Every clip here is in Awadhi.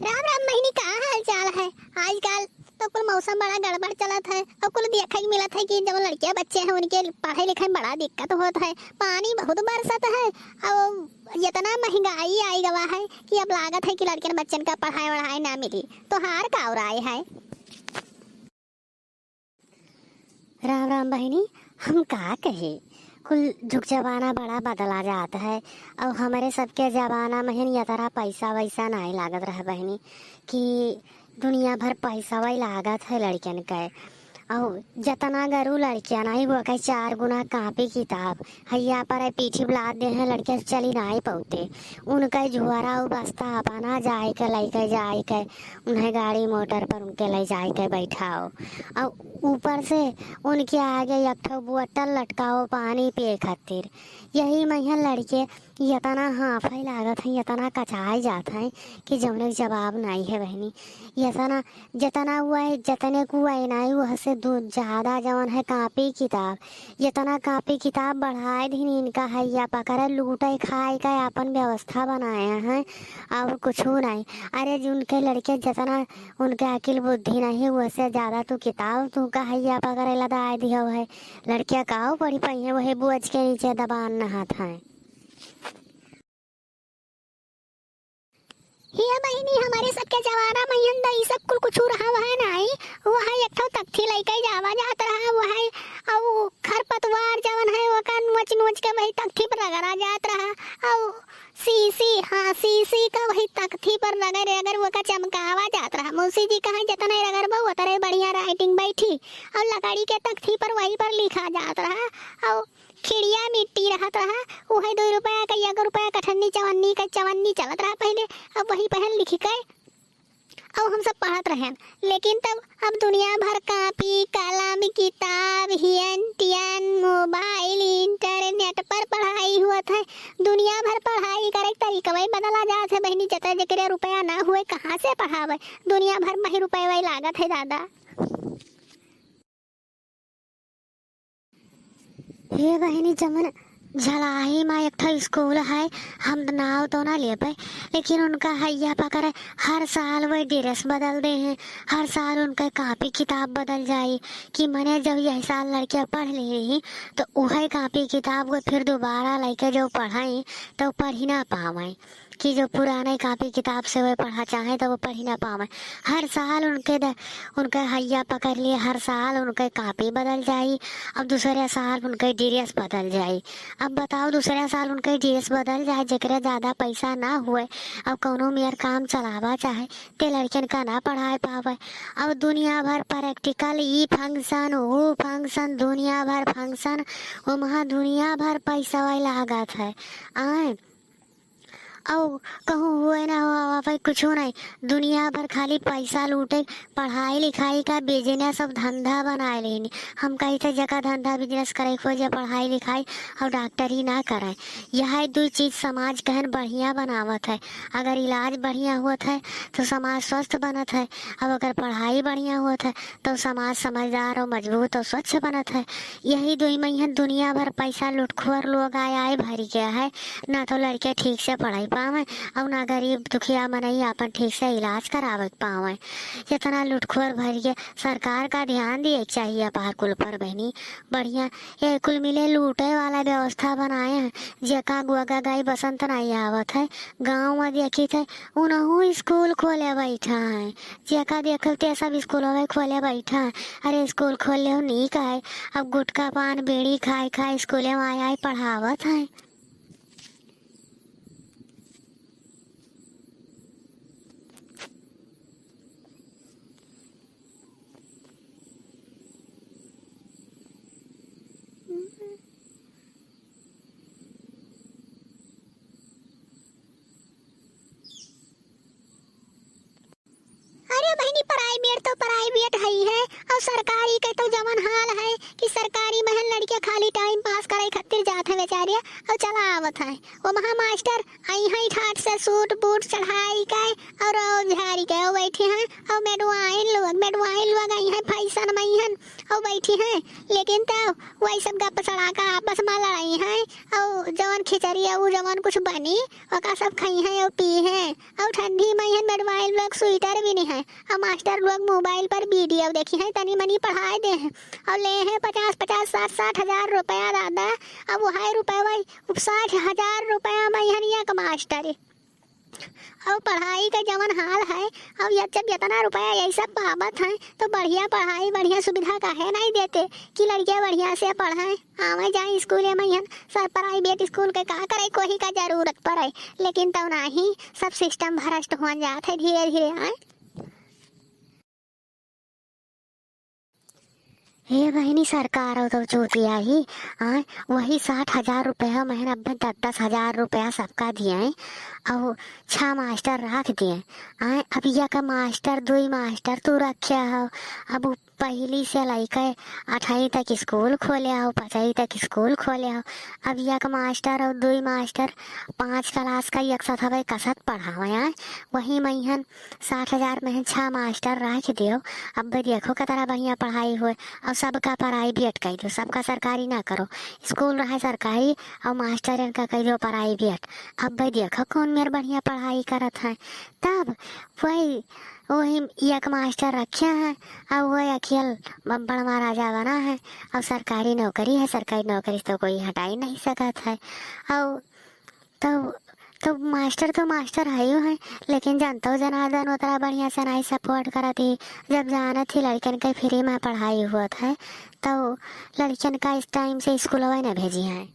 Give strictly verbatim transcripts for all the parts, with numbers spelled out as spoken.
राम राम बहिनी, का हाल चाल है? आजकल तो कुल मौसम बड़ा गड़बड़ चलत है और कुल देखे के मिलत है कि जब लड़कियां बच्चे हैं उनके पढ़ाई लिखाई में बड़ा दिक्कत होत है। पानी बहुत बरसत है और इतना महंगाई आई गवा है कि अब लागत है कि लड़कियन बच्चन का पढ़ाई वढ़ाई ना मिली। तोहार का राय है? राम राम बहिनी, हम का कहे, कुल जुग जमाना बड़ा बदला जात है। और हमरे सबके जमाना में हिन यतरा पैसा वैसा नाई लागत रहे बहिनी, कि दुनिया भर पैसा वही लागत है लड़कियन के। और जतना गरू लड़कियन आई वो के चार गुना कापी किताब, हैया पर है पीठी ब्लाद दे हैं लड़कियन चली नाई पौते। उनके झोरा और बस्ता अपना जाए के लेके जाए के उन्हें गाड़ी मोटर पर उनके ले जाए के बैठाओ। और ऊपर से उनके आगे एक ठो बोतल लटकाओ पानी पिए खातिर। यही महिया लड़के यतना हाफे लागत हैं, यतना कचाए जात हैं कि जौने के जवाब नाई है बहिनी। यतना, जतना हुआ है, जतने को हुआ है नाई, वह से दू-, ज्यादा जौन है कापी किताब, यतना कापी किताब बढ़ाए दिन इनका हैया पकड़े लूटे खाए का अपन व्यवस्था बनाए हैं और कुछ नहीं। अरे, जो उनके लड़के जतना उनके अकिल बुद्धि नहीं, वह से ज्यादा तू किताब तू का हैया पकड़े लदाए दियो है। लड़किया काओ पढ़ी पाई है, वही बोझ के नीचे दबान नहात है। हे बहिनी, हमरे सबके जमाना में यन दई सब कुल कुछ रहा वह नाई, वह एक ठो तख्ती लइके जावा जात रहा, वह और खरपतवार जवन है ओका नोच नोच के वही तख्ती पर रगड़ा जात रहा। और सीसी, हाँ, सीसी का वही तख्ती पर रगड़ रगड़ ओका चमकावा जात रहा। मुंशी जी कहा जितने रगड़बो उतने बढ़िया राइटिंग बैठी। और लकड़ी के तख्ती पर वही पर लिखा जात रहा। और खिड़िया मिट्टी रहत रहा, उहे दो रुपया का, एक रुपया कठन्नी चवन्नी का चवन्नी चलत रहा पहिले। अब वही पहन लिखी के, अब हम सब पढ़त रहेन। लेकिन तब अब दुनिया भर कापी, कलम, किताब, हियन टियन, मोबाइल, इंटरनेट पर पढ़ाई हुअत है। दुनिया भर पढ़ाई करे के तरीका वही बदला जात है बहिनी, जतरा जेकरे रुपया ना हुए, कहाँ से पढ़ावे? दुनिया भर में ही रुपया वही लागत है दादा। हे बहिनी, जमन झलाही मा एक ठो स्कूल है, हम नाव तो ना लेबे, लेकिन उनका हैया पकड़े हर साल वही ड्रेस बदल दे हैं, हर साल उनका कापी किताब बदल जाई। कि मने जब यह साल लड़कियां पढ़ ले रही तो उहे कापी किताब को फिर दोबारा लेके जो पढ़ाई तो पढ़ी ना पावे। कि जो पुराने कापी किताब से वे पढ़ा चाहे तो वो पढ़ी ना पावे। हर साल उनके द-, उनके हैया पकड़ लिए, हर साल उनके कापी बदल जाई, अब दूसरे साल उनके ड्रेस बदल जाई। अब बताओ, दूसरे साल उनके ड्रेस बदल जाए, जेकरे ज्यादा पैसा ना हुए, अब कौनो मेर काम चलावा चाहे, ते लड़कियन का ना पढ़ाए पावे। अब दुनिया भर प्रैक्टिकल, ई फंक्शन, वो फंक्शन, दुनिया भर फंक्शन, ओमहा दुनिया भर पैसा वही लागत है। आए, अउ कहूँ हुए ना हो, अब भाई कुछो नहीं, दुनिया भर खाली पैसा लूटे, पढ़ाई लिखाई का बिजनेस, अब धंधा बनाए लेनी। हम कही थे जगह धंधा बिजनेस करे खोजे, पढ़ाई लिखाई और डॉक्टरी ना करे। यह दुई चीज समाज कहन बढ़िया बनावत है। अगर इलाज बढ़िया होत है तो समाज स्वस्थ बनत है, अब अगर पढ़ाई बढ़िया होत है तो समाज समझदार और मजबूत और स्वच्छ बनत है। यही दुई महियन दुनिया भर पैसा लुटखोर लोग आए आए भर गया है, ना तो लड़के ठीक से पढ़ाई पावे और ना गरीब दुखिया मनई आपन ठीक से इलाज करावे पावे। इतना लुटखोर भर के सरकार का ध्यान दिए के चाहिए अपहार कुल पर बहनी। बढ़िया ये कुल मिले लूटे वाला व्यवस्था बनाए हैं। जेका गुआगा गाई बसंत नहीं आवत है, गाँव में देखी थे उनहू स्कूल खोले बैठा है। जेका देखल ते सब स्कूल में खोले बैठा है। अरे स्कूल खोल ले नीक है, अब गुटखा पान बीड़ी खाए खाए स्कूले में आए आए पढ़ावत है। अरे बहनी, प्राइवेट तो प्राइवेट है ही है, और सरकारी के तो जवन हाल है कि सरकारी में लड़कियां खाली टाइम पास करे खातिर जात है बेचारिया, और चला आवत है। वो महा मास्टर आई हैं ठाट से सूट बूट चढ़ाई के और झाड़ी के वो बैठे हैं, और मेडवाइन लोग, मेडवाइन लोग आई हैं फैशन में ही हैं, अउ बैठी हैं, लेकिन तउ वही सब गप सड़ाका आपस मा लड़इहैं, अउ जवन खिचड़ी अउ जवन कुछ बनी, ओका सब खइहैं अउ पीहैं। अउ ठंडी मइहन मेडवाइल लोग स्वेटर बिनिहैं, अउ मास्टर लोग मोबाइल पर वीडियो देखिहैं, तनी मनी पढ़ाए देहैं, अउ लेहैं पचास पचास, साठ साठ हजार रुपया दादा। अब वही रुपया, वही साठ हजार रुपया मइहन एक मास्टर। अउ पढ़ाई क जवन हाल है, अउ ये जब इतना रुपया यही सब पावत हैं, तो बढ़िया पढ़ाई, बढ़िया सुविधा काहे नहीं देते कि लड़किया बढ़िया से पढ़ें, आवे जाए स्कूले मइहन। सब प्राइवेट स्कूल के का करे, कोही का जरूरत पड़े, लेकिन तउ नाही, सब सिस्टम भ्रष्ट होन जात है धीरे धीरे। आए हे बहिनी, सरकार अउ तउ चूतिया ही, आए, वही साठ हजार रुपया महीना, अब दस दस हजार रुपया सबका दिए, अउ छह मास्टर रख दिए। आए, अब एक मास्टर, दुई मास्टर तू रखे हो, अब उ पहली से लइके अठई तक स्कूल खोले हो, पचई तक स्कूल खोले हो, अब एक मास्टर अउ दुई मास्टर पाँच क्लास का एक साथ हवे कसत पढ़ावे। आए, वही मइहन साठ हजार मइहन छह मास्टर रख दियो। अब देखो कतना बढ़िया पढ़ाई होए, अउ सबका प्राइवेट कइ दियो, सबका सरकारी ना करो। स्कूल रहे सरकारी अउ मास्टरन का कइ दियो प्राइवेट। अब देखो कौन मेर बढ़िया पढ़ाई करत हैं। तब वही, वही एक मास्टर रखे हैं, अउ वही अखियल बड़वा राजा बना है, अउ सरकारी नौकरी है, सरकारी नौकरी से तो कोई हटाई नहीं सकत है। अउ तउ, तउ मास्टर तउ मास्टर हइयो हैं, लेकिन जनतउ जनार्दन ओतरा बढ़िया से नाहीं support करत ही। जब जानत ही लड़कन के free में पढ़ाई होत है, तउ लड़कन का इस time से स्कूलवा न भेजिहैं।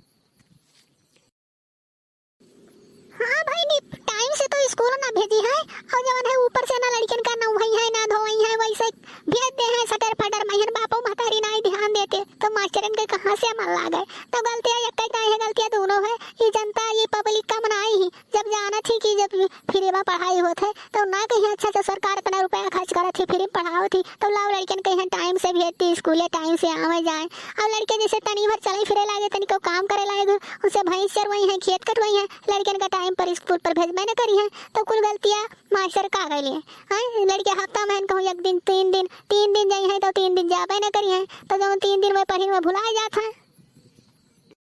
हाँ भाई, नी, time से तउ स्कूल न भेजिहैं, अउ जवन है ऊपर से न लड़कन का नहवइहैं, न धोवइहैं, वैसे भेज देहैं सटर फटर मइहन, बापो महतारी नाहीं ध्यान देते, तउ मास्टरन के कहाँ से मन लागे? तउ गलतिया एक्कै नाहीं है, गलतिया दूनों है। ई जनता, ई public का मनाई ही, जब जानत ही कि जब free में पढ़ाई होत है, तउ ना कहिहैं, "अच्छा, अच्छा, सरकार इतना रुपया खर्च करत ही, free में पढ़ावत ही, तउ लाओ लड़कन कहिहैं time से भेजती स्कूले, time से आवे जाए।" अउ लड़के जैसे तनी भर चले फिरे लागे, तनी को काम करे लागे, उनसे भैंस चरवइहैं, खेत कटवइहैं, लड़कन का time पर स्कूल पर भेजबे न करिहैं, तउ कुल गलतिया मास्टर का कइले? हैं, लड़के हफ्ता में कहूँ एक दिन, तीन दिन, तीन दिन जइहैं तउ तीन दिन जाबे न करिहैं, तउ जउन तीन दिन में पढ़ी में भुलाए जात हैं।